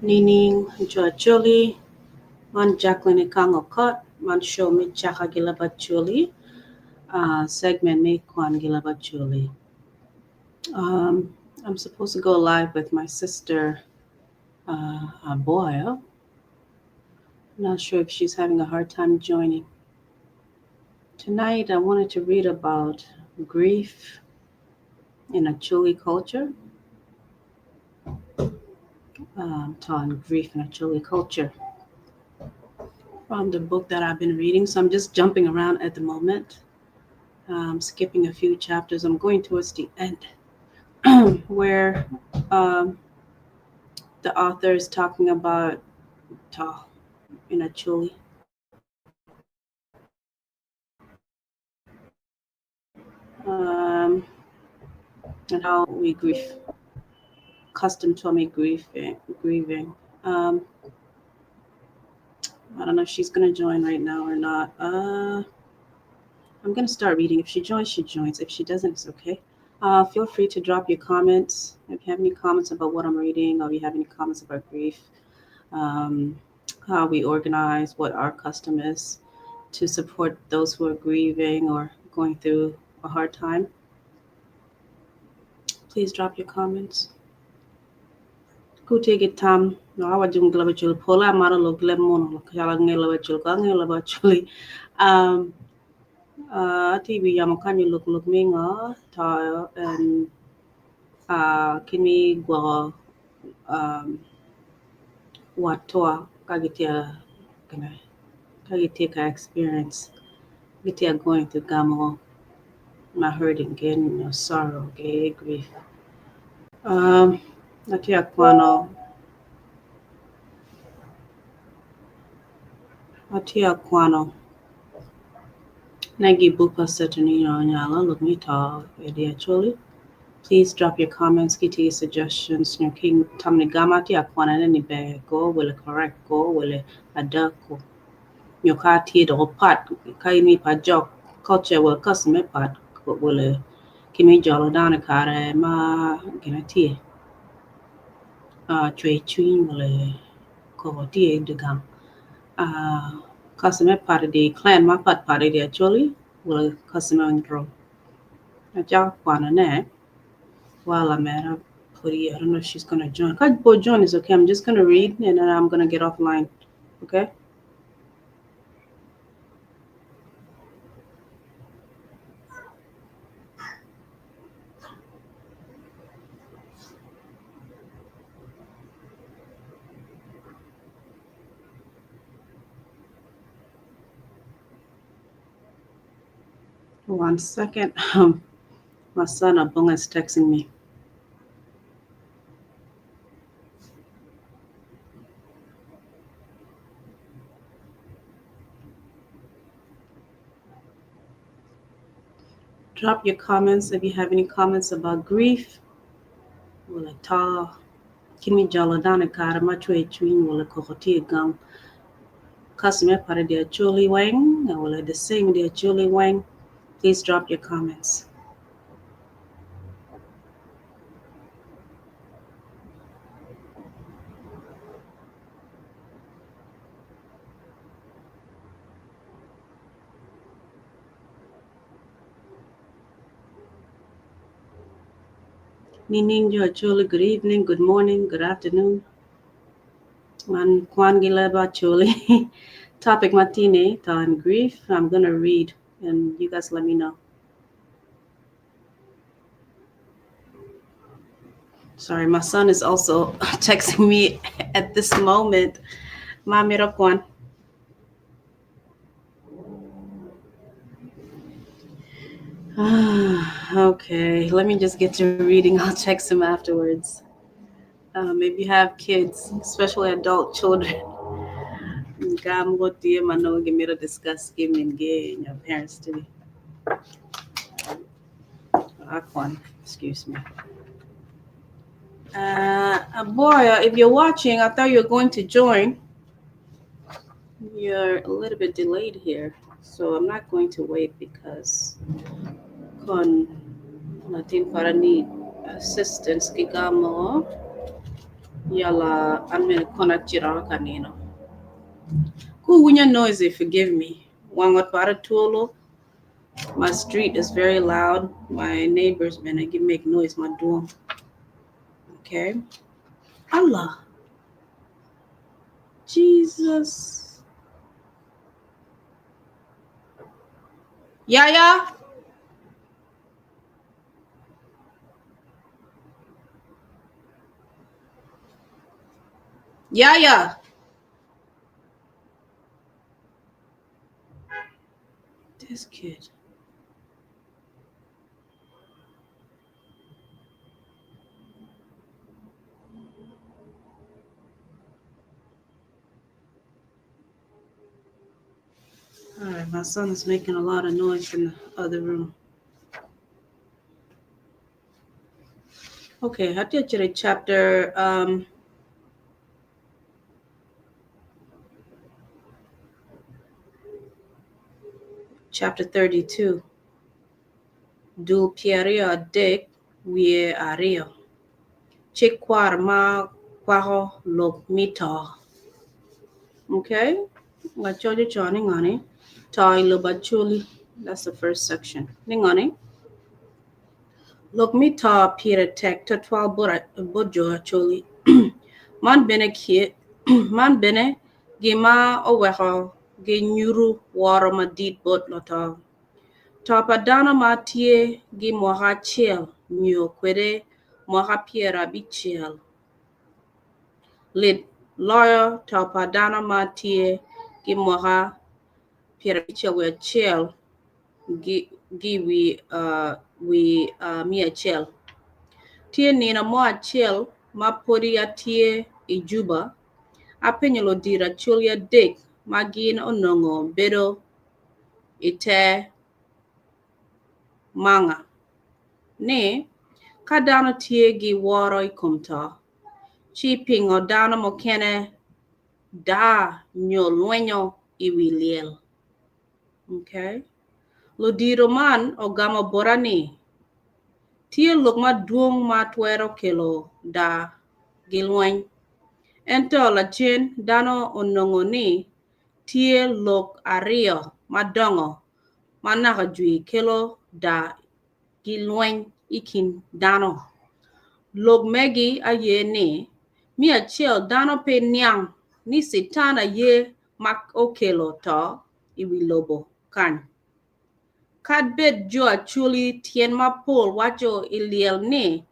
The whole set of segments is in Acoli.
Nining jo Acholi man Jacqueline Ekang Okot man show me Caka gi Leb Acholi segment me Kwan gi Leb Acholi. I'm supposed to go live with my sister Aboyo. Not sure if she's having a hard time joining. Tonight I wanted to read about grief in Acholi culture. On grief in Acholi culture from the book that I've been reading. So I'm just jumping around at the moment, skipping a few chapters. I'm going towards the end where the author is talking about to in Acholi. And how we grieve, custom to me grief, grieving. I don't know if she's gonna join right now or not. I'm gonna start reading. If she joins, she joins. If she doesn't, it's okay. Feel free to drop your comments. If you have any comments about what I'm reading, or if you have any comments about grief, how we organize, what our custom is to support those who are grieving or going through a hard time. Please drop your comments. Ku tye ki tam no awaco gi leb Acholi pole amaro lok leb munu calo angeyo leb Acholi ko angeyo leb Acholi atye i wi yamo kany lok lok me ngo to and kit me gwoko watwa ka gitye ka gitye ka experience gitye going through gamo ma hurting ki sorrow ki grief. Atye ka kwano atye ka kwano negi book pa Saturnino Onyalo lok me to i Acholi. Please drop your comments, ki suggestions, nyo ki tam ni gama atye ka kwanone ni ber ko wele correct ko wele ada ko nyo ka tye dok pat ka in pa jok culture wele custom me pat wele ki mi jolo dano i kare ma gin tye cwer cwiny wele koko tye i dye gang. Custom me pat i clan mapat pat i Acholi wele custom me rom. Acako kwanone while lamera pudi I don't know if she's gonna join. Ka bo join is okay. I'm just gonna read and then I'm gonna get offline. Okay? One second. My son Abunga is texting me. Drop your comments if you have any comments about grief. Wala ta kimi jolo dano i kare ma cwer cwiny wala koko tye i gang. Custom me pat i Acholi weng wala the same i Acholi weng. Please drop your comments. Nining jo Acholi, good evening, good morning, good afternoon. Man kwan gi leb Acholi. Topic matine on grief. I'm gonna read and you guys let me know. Sorry, my son is also texting me at this moment. Mami kwan. Okay, let me just get to reading. I'll text him afterwards. If you have kids, especially adult children, discuss your parents today. Excuse me. Boy, if you're watching, I thought you were going to join. You're a little bit delayed here, so I'm not going to wait because kon latin para need assistance gigamo. Yala an bene kono acito ka nino. Ku wuwinyo noisy forgive me. Wang ot para twolo. My street is very loud. My neighbors bene gi make noise madwong. Okay. Allah. Jesus. Yaya. Yaya. This kid. All right, my son is making a lot of noise in the other room. Okay, atye cito i chapter um, chapter 32 dul 23. Cik kwaro ma kwako lok me to. Okay, lacoc ocoyo ni ngoni to i lobo Acholi. That's the first section. Ni ngoni lok me to pire tek twatwal bot jo Acholi. Man bene man bene gin ma oweko ginyuto woro madit bot luto. To pa dano ma tye gi mwaka acel nyo kwede mwaka 50 lit loyo to pa dano ma tye ki mwaka 51 gi wi 100. Tye nino mo acel ma pwodi atye i Juba, apenyo ludito Acholi adek ma gin onongo bedo i te manga ni, ka dano tye gi woro i kom to, ci pingo dano mukene daa nyo lwenyo i wi lyel? Okay. Ludito man ogamo bota ni, tye lok madwong ma twero kelo daa gi lweny. Ento lacen dano onongo ni tye lok aryo madongo ma naka jwi kelo daa gi lweny i kin dano. Lok megi aye ni, me acel dano pe niang ni Catan aye ma okelo to i wi lobo kany. Kad bed jo Acholi tyen mapol waco i lyel ni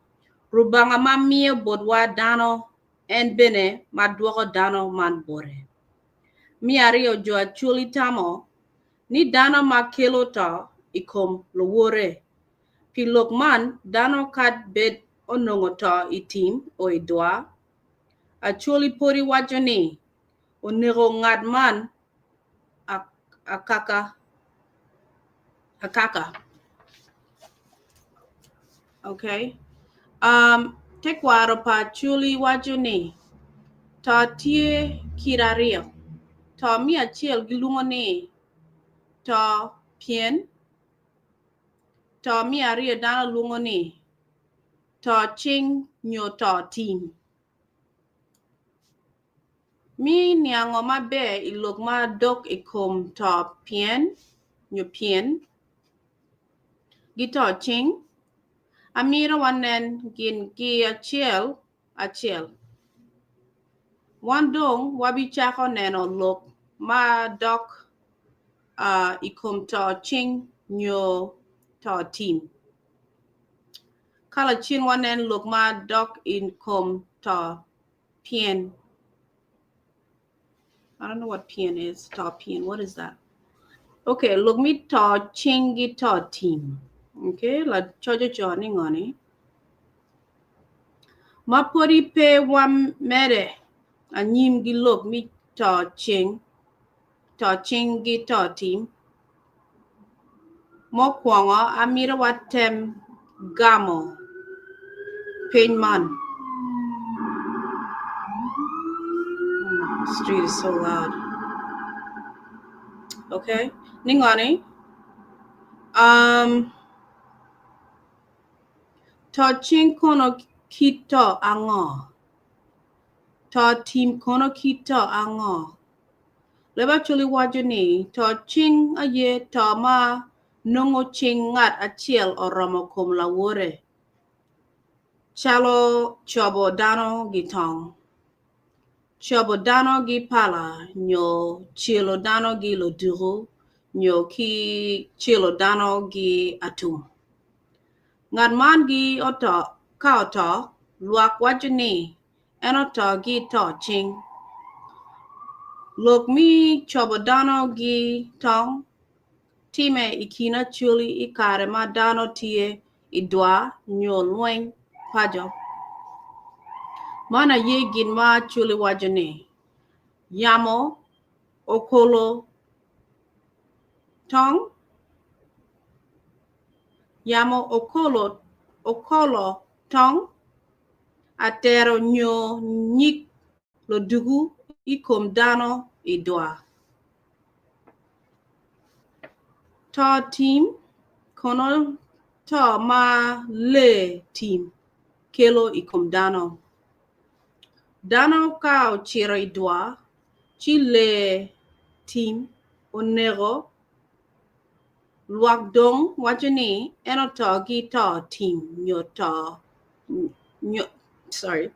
Rubanga ma miyo botwa dano en bene ma dwoko dano man bote. Me aryo jo Acholi tamo ni dano ma kelo to i kom luwote. Pi lok man dano kad bed onongo to i tim o i dwa, Acholi pwodi waco ni oneko ngat man akaka. Akaka. Okay. Tekwaro pa Acholi waco ni to tye kit aryo. To me acel gilwongo ni to pyen. To me aryo dano lwongo ni to cing nyo to tim. Mi niango maber i lok ma dok i kom to pyen nyo pyen gi to cing, amito wanen gin ki acel acel. Wan dong wabicako neno lok ma dok i kom to cing nyo to tim. Ka lacen wanen lok ma dok i kom to pyen. I don't know what pyen is. To pyen. What is that? Okay, lok me to cing gi to tim. Okay, lacoc ocoyo ni ngoni. Ma pwodi pe wamede anyim gi lok me to cing, to cing gi to tim. Mukwongo amito watem gamo peny man. Street is so loud. Okay, ni ngoni. To cing kono kit to ango? To tim kono kit to ango? Leb Acholi waco ni to cing aye to ma nongo cing ngat acel oromo kom lawote, calo cobo dano gi tong, cobo dano gi pala nyo celo dano gi luduku nyo ki celo dano gi atum. Ngat man gi oto ka oto, lwak waco ni en oto gi to cing. Lok me cobo dano gi tong time i kin Acholi i kare ma dano tye i dwa nyo lweny paco. Man aye gin ma Acholi waco ni, Yamo okolo tong, yamo okolo okolo tong, atero nyo nyig luduku i kom dano i dwa. To tim kono to ma lee tim kelo i kom dano. Dano ka ocito i dwa ci lee tim oneko lwak dong waco ni en oto ki to tim nyo to nyo sorry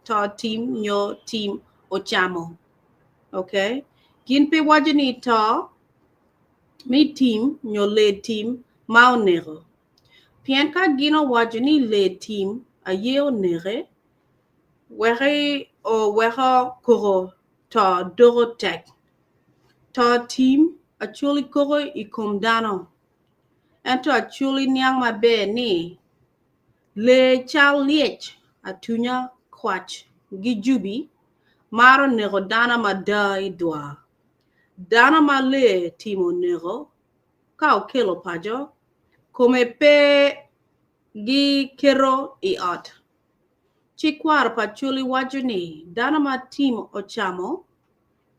to tim nyo tim ocamo. Okay? Gin pe waco ni to me tim nyo lee tim ma oneko. Pien ka gin owaco ni lee tim aye oneke, weki oweko koko to doko tek. To tim Acholi koko i kom dano. Ento Acholi niang maber ni lee cal lyec, atunya, kwac ki jubi maro neko dano mada i dwa. Dano ma lee tim oneko ka okelo paco, kome pe giketo i ot. Ci kwaro pa Acholi waco ni dano ma tim ocamo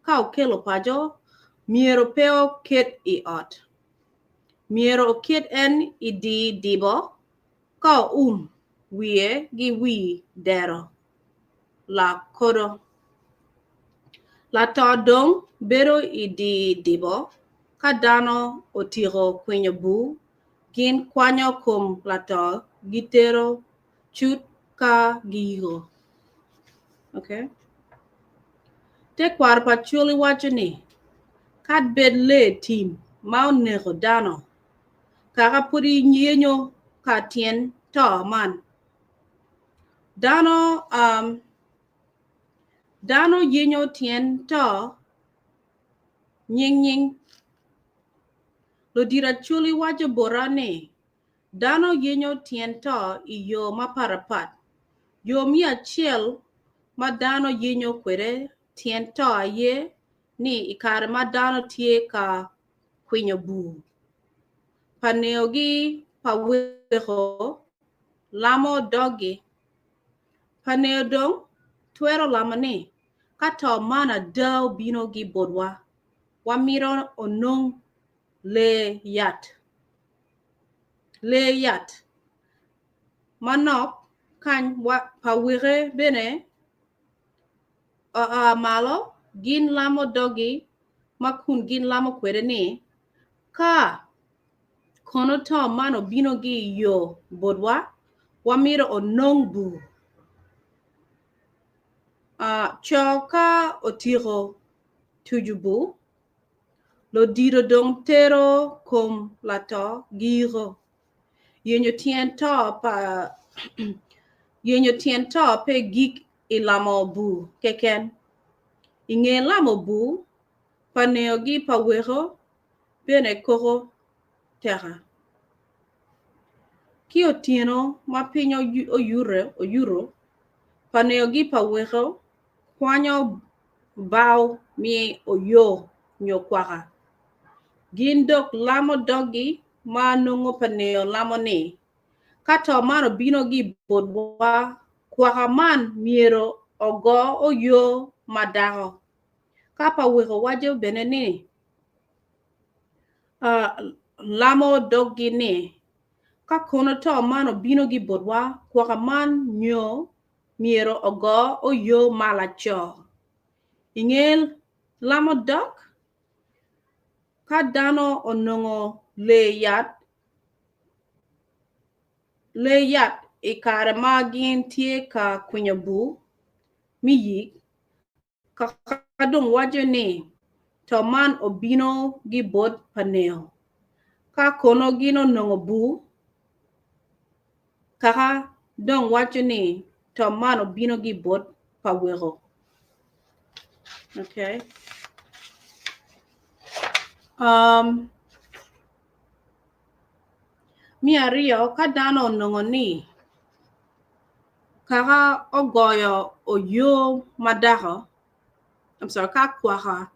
ka okelo paco myero pe oket i ot. Myero oket en i di dibo ka oum wiye gi wi dero lakodo. Lato dong bedo i di dibo ka dano otyeko kwinyo bur gin kwanyo kom lato gitero cut ka giyiko. Okay. Tekwaro pa Acholi waco ni, Kad bed lee tim ma oneko dano, kaka pud iyenyo ka tyen to man. Dano um, dano yenyo tyen to nying nying. Ludito Acholi waco bota ni, Dano yenyo tyen to i yo mapatpat. Yo me acel ma dano yenyo kwede tyen to aye ni i kare ma dano tye ka kwinyo bur pa neogi pa weko lamo doggi. Pa neo dong twero lamo ni, Ka to man ada obino ki botwa, wamito onong lee yat. Lee yat manok kany pa weke bene oa malo gin lamo doggi ma kun gin lamo kwede ni, Ka kono to man obino ki i yo botwa, wamito onong bur. Co ka otyeko tuco bur, Ludito dong tero kom lato giyiko. Yenyo tyen to pa yenyo tyen to pe gik i lamo bur keken. I nge lamo bur, pa neogi pa weko bene koko teka. Ki otyeno ma piny oyuto, pa neogi pa weko kwanyo bao me oyo nyo kwaka. Gin dok lamo doggi ma nongo pe nio lamo ni, Ka to man obino ki botwa, kwaka man myero ogo oyo ma dako. Ka pa weko waco bene ni, Lamo doggi ni, Ka kono to man obino ki botwa, kwaka man nyo. myero ogo oyo ma laco. I nge lamo dok, ka dano onongo lee yat i kare ma gin tye ka kwinyo bur me yik, Kaka dong waco ni, To man obino gi bot pa neo. Ka kono gin onongo bur, kaka dong waco ni, To man obino gi bot pa weko. Okay. Um, me ariyo, ka dano onongo ni Kaka ogoyo oyo ma dako, I'm sorry, ka kwaka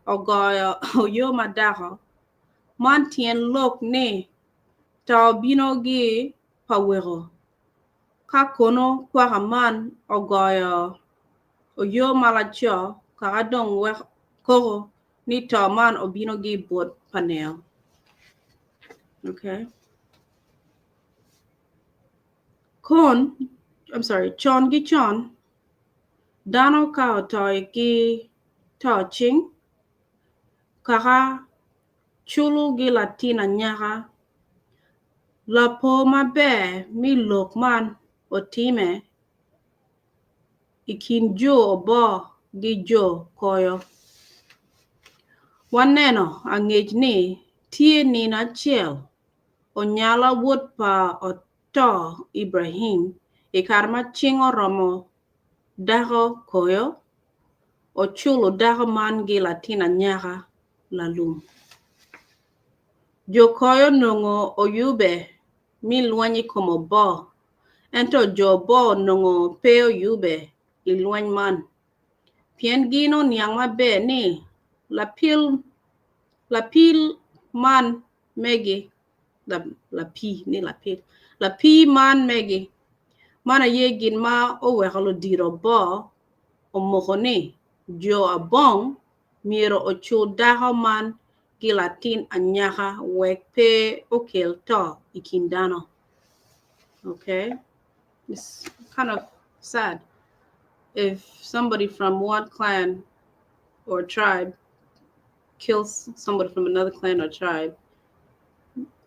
ogoyo oyo ma dako, man tyen lok ni to bino gi pa weko. Ka kono kwaka man ogoyo oyo ma laco, kaka dong koko ni to man obino gi bot pa neo. Okay. Con, I'm sorry, con ki con, dano ka oto ki to cing, kaka culo gi latin anyaka. Lapor maber me lok man otime i kin jo oboo ki jo koyo. Waneno angec ni tye nino acel Onyala wod pa Oto Ibrahim i kare ma cing oromo dako koyo, oculo dako man gi latin anyaka lalum. Jo koyo onongo oyube me lweny i kom oboo, ento jo oboo onongo pe oyube i lweny man, pien gin oniang maber ni lapil man megi lapii ni lapil lapii man megi man aye gin ma oweko ludito oboo omoko ni jo abong myero ocul dako man ki latin anyaka wek pe okel to i kin dano. Okay, it's kind of sad if somebody from one clan or tribe kills somebody from another clan or tribe,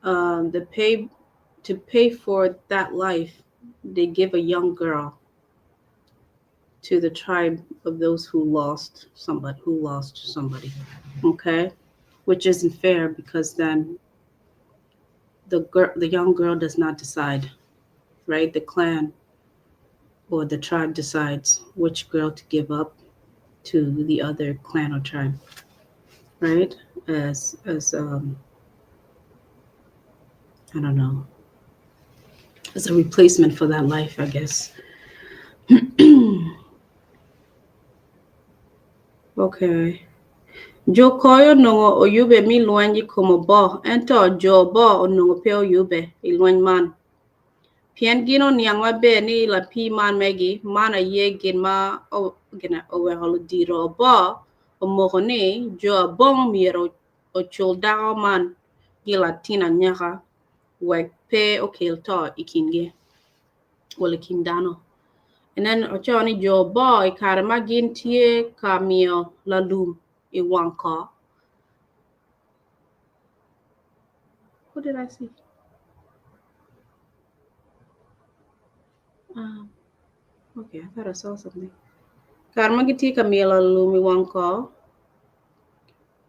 the pay to pay for that life, they give a young girl to the tribe of those who lost somebody who lost somebody. Okay, which isn't fair because then the girl, the young girl does not decide, right? The clan or the tribe decides which girl to give up to the other clan or tribe, right? As as um I don't know, as a replacement for that life, I guess. Okay. Jo koyo onongo oyube mi lweny i kom oboo, ento jo oboo onongo pe oyube i lweny man. Pien gin oniang maber ni lapii man megi, man aye gin ma oweko ludito oboo omoko ni jo abong myero ocul dako man ki latin anyaka wek pe okel to i kingi well i kin dano. And then ocoyo ni jo oboo i kare ma gin tye ka miyo lalum i wang kor. What did I see? Um, okay, I thought I saw something. Kare ma gitye ka miyo lalum i wang kor,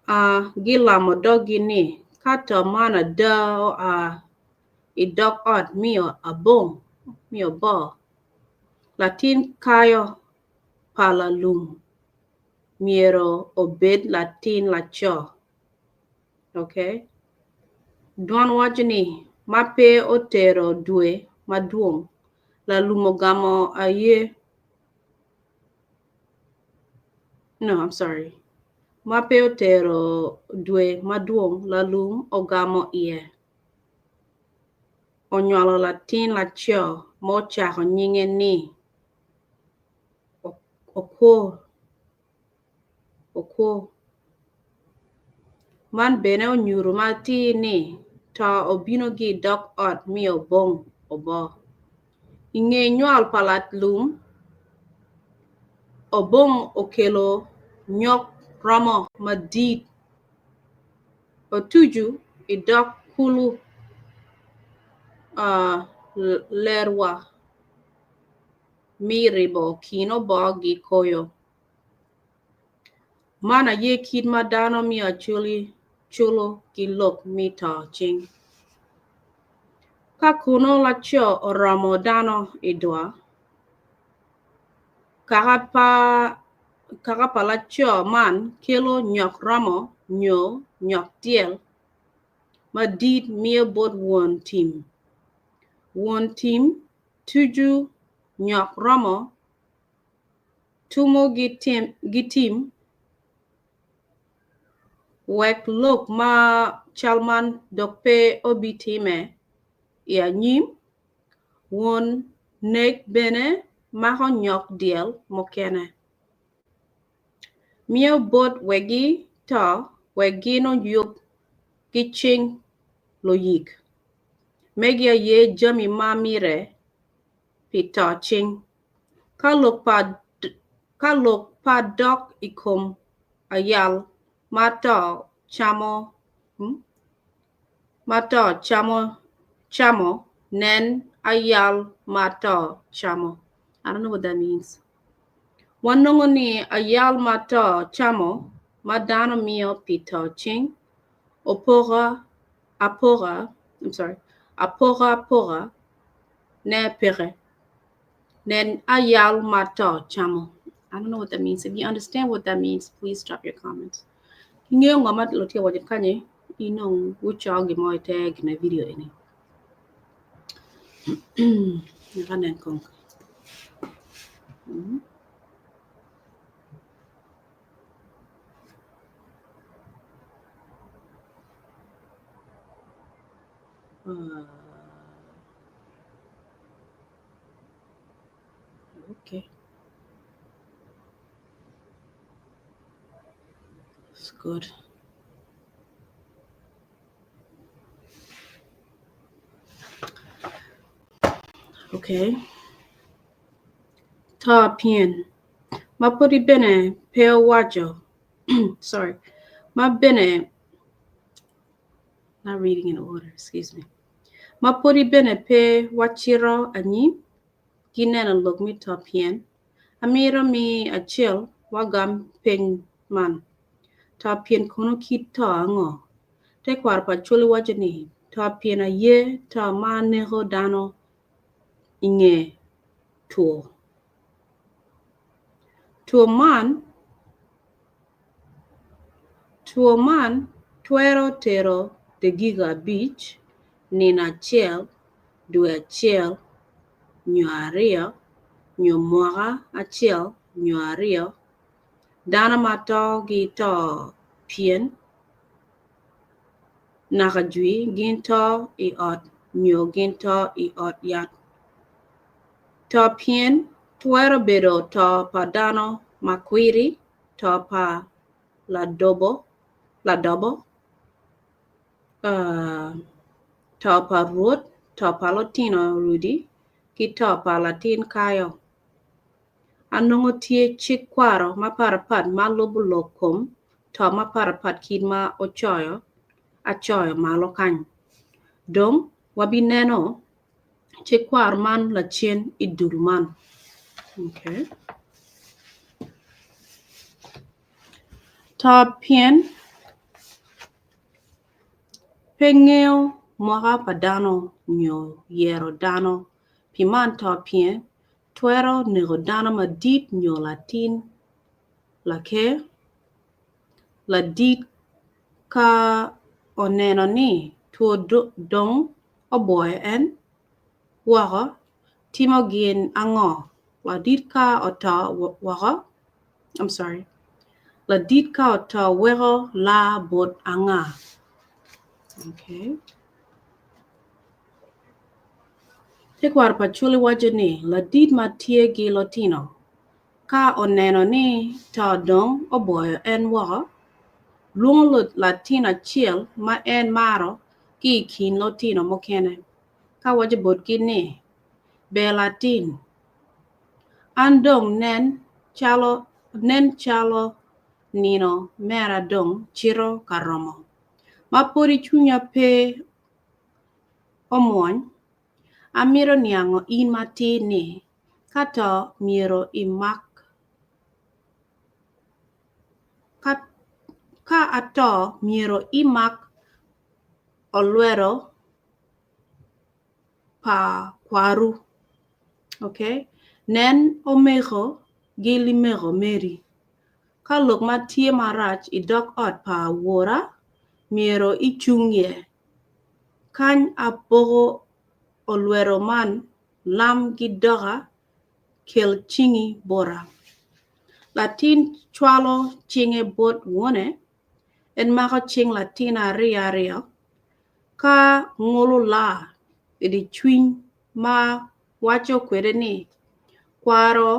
uh, gilamo doggi ni ka to man ada oa i dog ot miyo abong, miyo boo, latin kayo pa lalum myero obed latin laco. Okay. Dwan waco ni, ma pe otero dwe madwong, lalum ogamo aye. No, I'm sorry. Ma pe otero dwe madwong, lalum ogamo iye. Onywalo latin laco ma ocako nyinge ni Okwo. Okwo. Man bene onyuto matir ni to obino ki i dog ot me obong oboo. I nge nywal pa lalum, Obong okelo nyok romo madit otucu i dog kulu lerwa me ribo kin oboo ki koyo. Man aye kit ma dano me Acholi culo ki lok me to cing. Ka kono laco oromo dano i dwa, kaka pa laco man kelo nyok romo nyo nyok dyel madit miyo bot won tim. Won tim tucu nyok romo tumo gitim wek lok ma cal man dok pe obitime i anyim. Won nek bene mako nyok dyel mukene. Miyo bot wegi to wek gin oyub ki cing luyik. Megi aye jami ma mite pi to cing. Ka lok pa dok i kom ayal ma to camo, nen ayal ma to camo. I don't know what that means. Wanongo ni ayal ma to camo ma dano miyo pi to cing opoka apoka ne peke. Nen ayal ma to camo. I don't know what that means. If you understand what that means, please drop your comments. Ingeyo ngo ma lutye waco kany inong wuco gin mo ite gine video eni. Nyaka nen kong. Okay. It's good. Okay. To pien. Ma pudi bene pe owaco. Sorry. Ma bene not reading in order, excuse me. Ma pudi bene pe wacito anyim ki neno lok me to pien, amito mi acel wagam peny man, To pien kono kit to ango? Tekwaro pa Acholi waco ni to pien aye to ma neko dano inge two. Two man twero tero dakika abic, nino acel, dwe acel nyo aryo, nyo mwaka acel nyo aryo. Dano ma to gito pien naka jwi gin to i ot nyo gin to i ot yat. To pien twero bedo to pa dano ma kwiri, to pa ladobo, to pa rwot, to pa lutino rudi, ki to pa latin kayo. Anongo tye cik kwaro mapatpat ma lubo lok kom to mapatpat kit ma acoyo malo kany. Dong wabineno cik kwaro man lacen i dul man. Okay. To pien pe ngeyo mwaka pa dano nyo yero dano, pi man to pien twero neko dano madit nyo latin laker. Ladit ka oneno ni two dong obwoyo en woko, timo gin ango? Ladit ka oto woko, I'm sorry. Ladit ka oto weko laa bot anga? Okay. Tekwaro pa Acholi waco ni ladit ma tye ki lutino ka oneno ni to dong obwoyo en woko, lwongo latin acel ma en maro ki i kin lutino mukene ka waco botgi ni, Ber latin, an dong nen calo nen calo nino mera dong cito ka romo. Ma pwodi cwinya pe omwony, amito niango in matir ni, ka to myero imak ka ato myero imak olwedo pa kwaru. Okay? Nen omego gi limego meri. Ka lok ma tye marac i dog ot pa wora, myero icung iye. Kany apoko olwedo man lam gi doga, kel cingi bota. Latin cwalo cinge bot wone, en mako cing latin aryo aryo, ka ngolo laa i dye cwiny ma waco kwede ni, Kwaro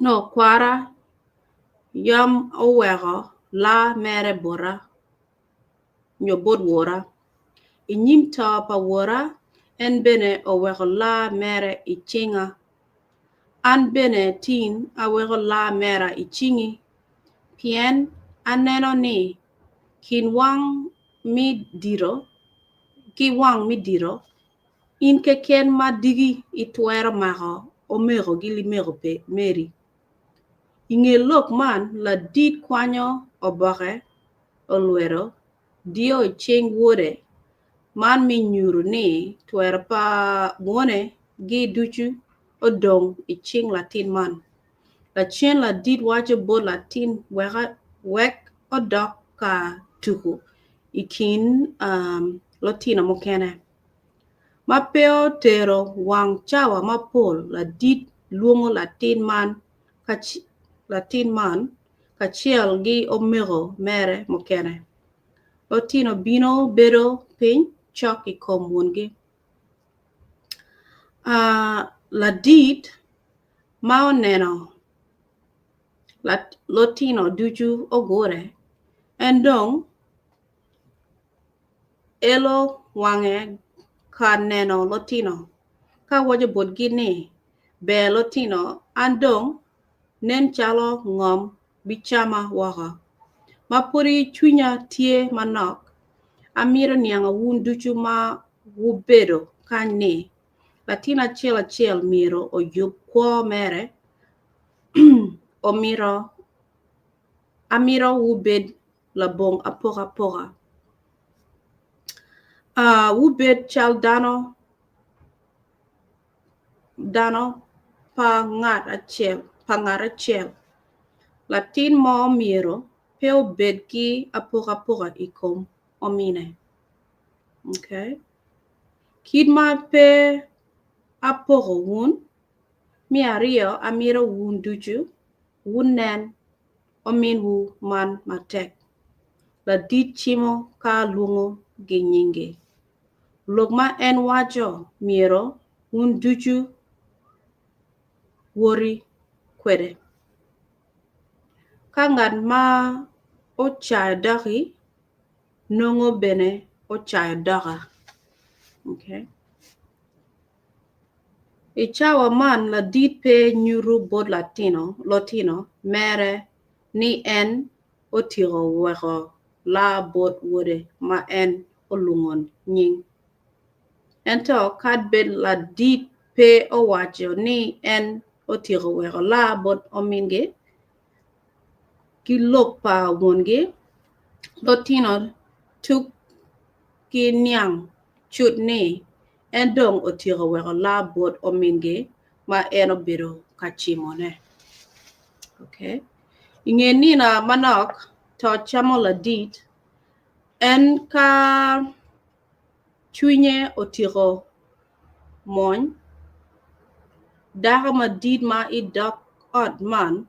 no kwara yam oweko laa mere bota nyo bot wora. I nyim to pa wora, en bene oweko laa mere i cinga. An bene tin aweko laa mera i cingi, pien aneno ni kin wang me dito ki wang me dito, in keken ma diki itwero mako omego ki limego meri. I nge lok man, ladit kwanyo oboke olwedo diyo i cing wode man me nyuto ni twero pa wone gi ducu odong i cing latin man. Lacen ladit waco bot latin wek odok ka tuku i kin lutino mukene. Ma pe otero wang cawa mapol ladit lwongo latin man kacel ki omego mere mukene. Lutino bino bedo piny cok i kom wongi. Ladit ma oneno lutino ducu ogure en dong elo wange ka neno lutino ka waco botgi ni, Ber lutino, an dong nen calo ngom bicama woko. Ma pwodi cwinya tye manok, amito niango wun ducu ma wubedo kany ni, latin acel acel myero oyub kwo mere, amito wubed labongo apokapoka. Wubed cal dano dano pa ngat acel. Latin mo myero pe obed ki apokapoka i kom omine. Okay. Kit ma pe apoko wun, me aryo amito wun ducu wunen ominwu man matek. Ladit cimo ka lwongo gi nyingi. Lok ma en waco myero wun ducu woti kwede. Ka ngat ma ocayo doki, nongo bene ocayo doka. Okay. I cawa man ladit pe nyuto bot lutino mere ni en otyeko weko laa bot wode ma en olwongo nying. Ento kad bed ladit pe owaco ni en otyeko weko laa bot omingi ki lok pa wongi, lutino tuk ki niang cut ni en dong otyeko weko laa bot omingi ma en obedo ka cimone. Okay. I nge nino manok, to camo ladit, en ka cwinye otyeko mony, dako madit ma i dog ot man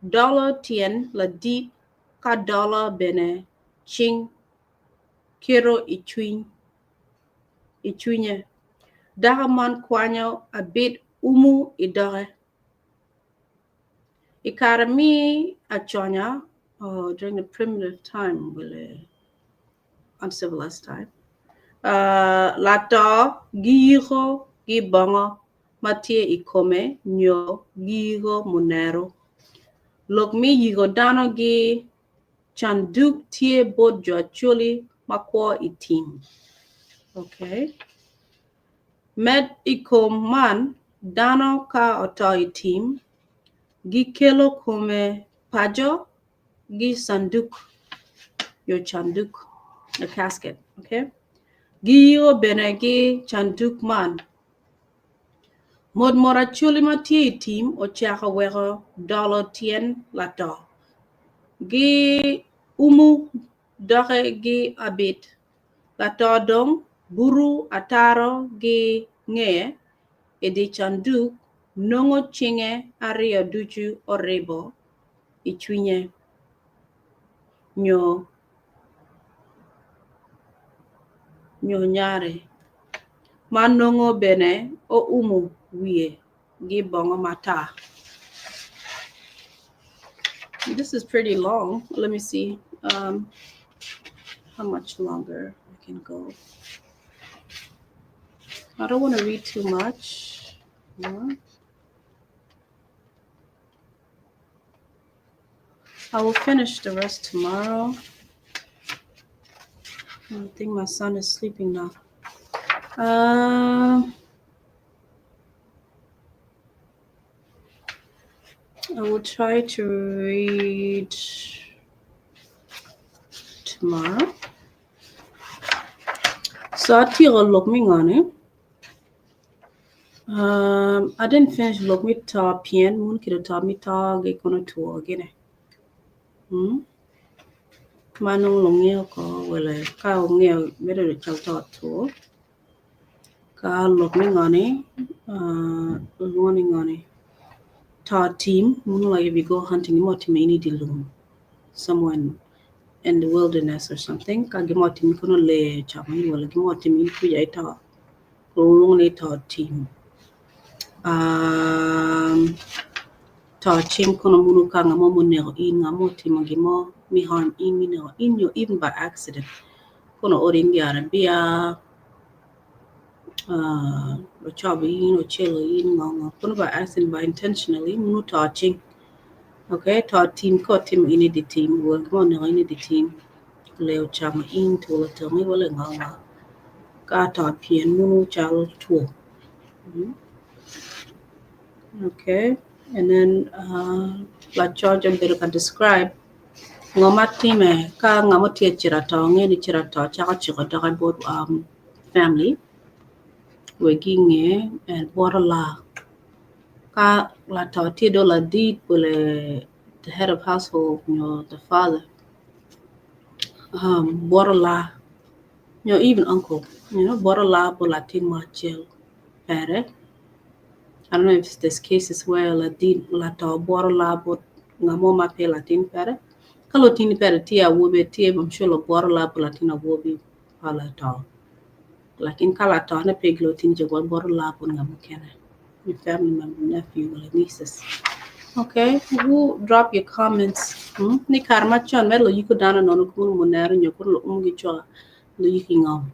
dolo tyen ladit ka dolo bene cing keto i cwinye. Dako man kwanyo abit umo i doge. I kare me aconya, oh, during the primitive time, uncivilized time, uh, lato giyiko gi bongo ma tye i kome nyo giyiko munero. Lok me yiko dano gi canduk tye bot jo Acholi ma kwo i tim. Okay. Med i kom man, dano ka oto i tim, gikelo kome paco gi canduk, your canduk, a casket, okay? Giyiko bene gi canduk man. Motmot Acholi ma tye i tim ocako weko dolo tyen lato. Giumo doge ki abit. Lato dong buto ataro ki ngeye i dye canduk nongo cinge aryo ducu oribo i cwinye nyo nyare, ma nongo bene oumo wiye ki bongo matar. This is pretty long. Let me see how much longer I can go. I don't want to read too much. Yeah. I will finish the rest tomorrow. I think my son is sleeping now. I will try to read tomorrow. So atyeko lok me ngone. I didn't finish lok me to pien mun kito to me to gi kono two gine. Ma nongo lungeyo ko wele ka ongeyo bedo cal to two. Ka lok me ngone, lwongo ni ngone. To tim, mun like if you go hunting, imo timo ini di lum somewhere in the wilderness or something. Ka gimo timo kono lee chamo in wala gimo timo in kuja ito. Lwongo ni to tim. To cing kono munu ka ngamo muneko in, ngamo timo gimo mi harm in, mi neko in nyo even by accident. Kono odi in gi arabia, ochobo in, ocelo in, ngo ngo. Kono by accident, by intentionally, munu to cing. Okay, to tim ko timo in idi tim, wala gimo neko in idi tim. Lee ocamo in, twol otongi wala ngo ngo. Ka to pien munu cal two. Okay, and then laco obedo ka describe ngo ma time ka ngamo tye cito to nge ni cito to cako ciko doge bot family wek ginge and bwoto laa. Ka lato tye dong ladit wala the head of household nyo the father bwoto laa nyo even uncle bwoto laa bot latin mo acel pere. I don't know if there's cases where ladit lato bwoto laa bot ngamo ma pe latin pere. Ka lutini pere tye awobe tye I'm sure lobwoto laa bot latin awobi pa lato. Lakin ka lato ne pe gi lutini jo bwoto laa bot ngat mukene. Your family member, nephew, or nieces. Okay, who drop your comments. Ni kare macon mere lo yiko dano nono kun munero nyo kun lo um gi chwa lo yiki ngom.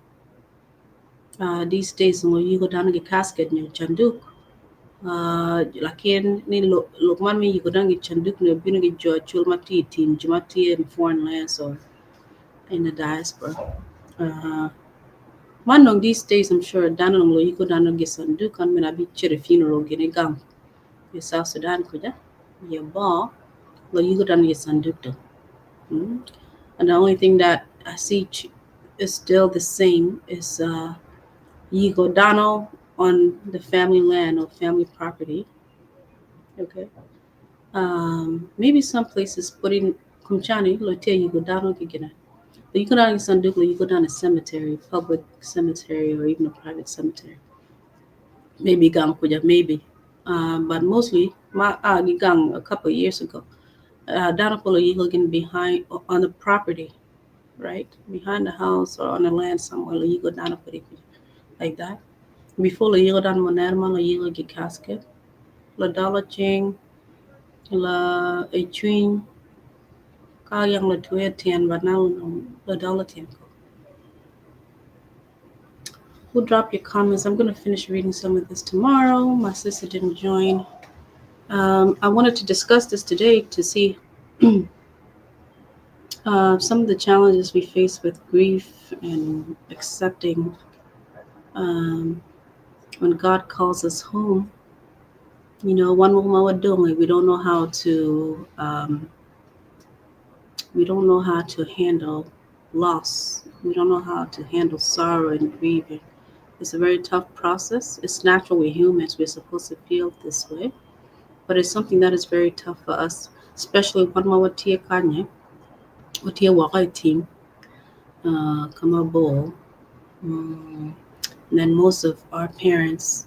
These days ngo yiko dano gi casket nyo canduk. Lakin ni lok man me yiko dano gi canduk ni obino gi jo acol ma tye i tim, jo ma tye in foreign lands or in the diaspora. Man dong these days I'm sure dano dong lo yiko dano gi canduk an bene abicito i funeral gini gang i South Sudan kuca i Abor lo yiko dano gi canduk dong. And the only thing that I see is still the same is yiko dano on the family land or family property. Okay. Maybe some places putting kumchani lo tye yiko dano gi gine. Lo yiko dano gi sanduk lo yiko dano i cemetery, public cemetery or even a private cemetery. Maybe gang kuja, maybe. But mostly ma a gi gang a couple of years ago. Dano polo yiko gin behind on the property, right? Behind the house or on the land somewhere lo yiko dano put it like that. Before lo yiko dano moner man lo yiko gi casket. Lo dolo cing, lo ecwiny, ka yang lo twe tyen but now lo dolo tyen ko. We'll drop your comments. I'm going to finish reading some of this tomorrow. My sister didn't join. I wanted to discuss this today to see some of the challenges we face with grief and accepting when God calls us home. One we don't know how to we don't know how to handle loss. We don't know how to handle sorrow and grieving. It's a very tough process. It's natural. We're humans. We're supposed to feel this way. But it's something that is very tough for us, especially when we're kanye, team, kama. And then most of our parents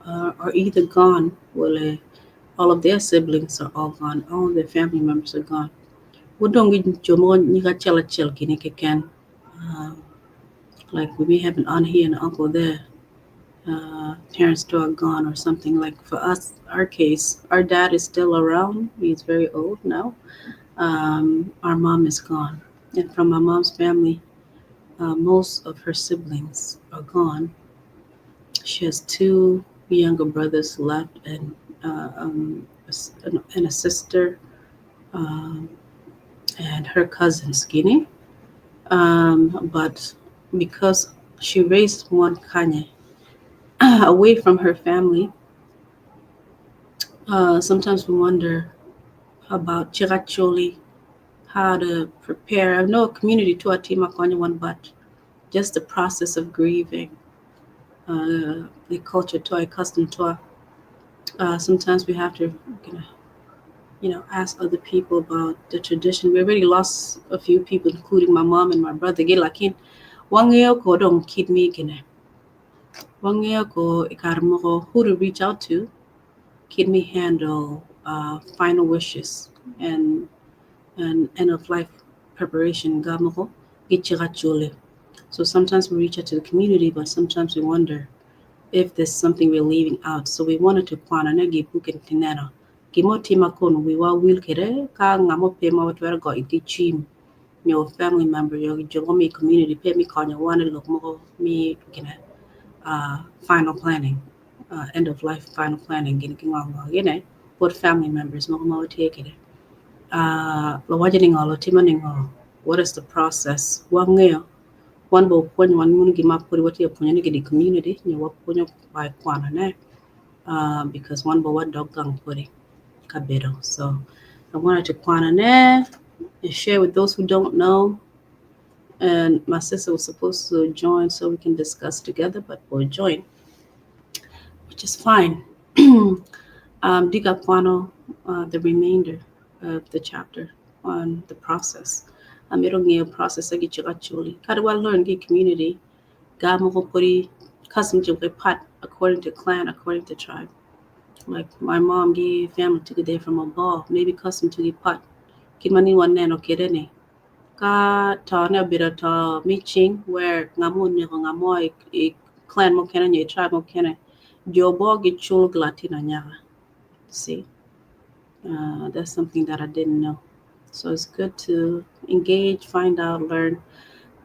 are either gone, well, all of their siblings are all gone, all of their family members are gone. Like we may have an aunt here and an uncle there. Parents still are gone or something. Like for us, our case, our dad is still around. He's very old now. Our mom is gone. And from my mom's family, most of her siblings are gone. She has 2 younger brothers left and a sister and her cousin, Skinny. But because she raised one Kanye away from her family, sometimes we wonder about Chiracholi, how to prepare. I know a community to Atima Kanya one, but just the process of grieving, the culture to a custom to. Sometimes we have to, ask other people about the tradition. We already lost a few people, including my mom and my brother. Who to reach out to, can me handle final wishes and end of life preparation. So sometimes we reach out to the community, but sometimes we wonder if there's something we're leaving out. So we wanted to kwana negi bukin tinena. Gimo tima kon we wa wil kere ka ngamo pe ma watwero go iti chim your family member your jogo mi community pe mi konya wane lok mo mi gina final planning, end of life final planning gina ki ngong gina what family members mo mo take it. Lo waje ni ngolo tima ni ngo, what is the process? Wa ngeo wan bo pwony wan mun gima puri wati puonyo ni gidi community nyo wa puonyo by kwana ne because one bo wa dog gang puri kabedo. So I wanted to kwana ne and share with those who don't know. And my sister was supposed to join so we can discuss together, but we'll join, which is fine. Diga kwano the remainder of the chapter on the process. Amiro ngeo process agi chirachuli. Kada wa learn gi community ga mo puri custom pat according to clan, according to tribe. Like my mom gave family took it there from a ball, maybe custom to the pot. Kimani wan neno kerene. Ka ta na bit ta meeting where ngamo ne ngamo e clan mo kene nye tribe mo kene. Jobo gi chul glatina nyaga. See? That's something that I didn't know. So it's good to engage, find out, learn.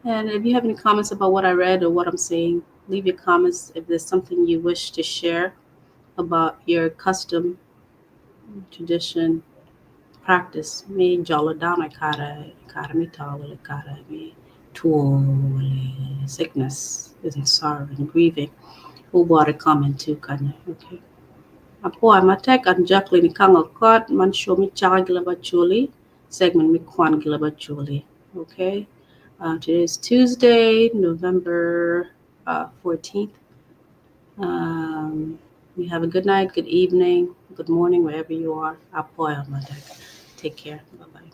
And if you have any comments about what I read or what I'm saying, leave your comments if there's something you wish to share about your custom, tradition, practice. Me jolo down kara kara mi tawale kara mi tool sickness and sorrow and grieving. We'll water comment too, kanya. Okay. Apo amatek an Jacqueline Kangakot man show me chagila chuli segment mi kwan gilaba chuli. Okay. Today is Tuesday, November 14th. You have a good night, good evening, good morning, wherever you are. Apo amatek. Take care. Bye bye.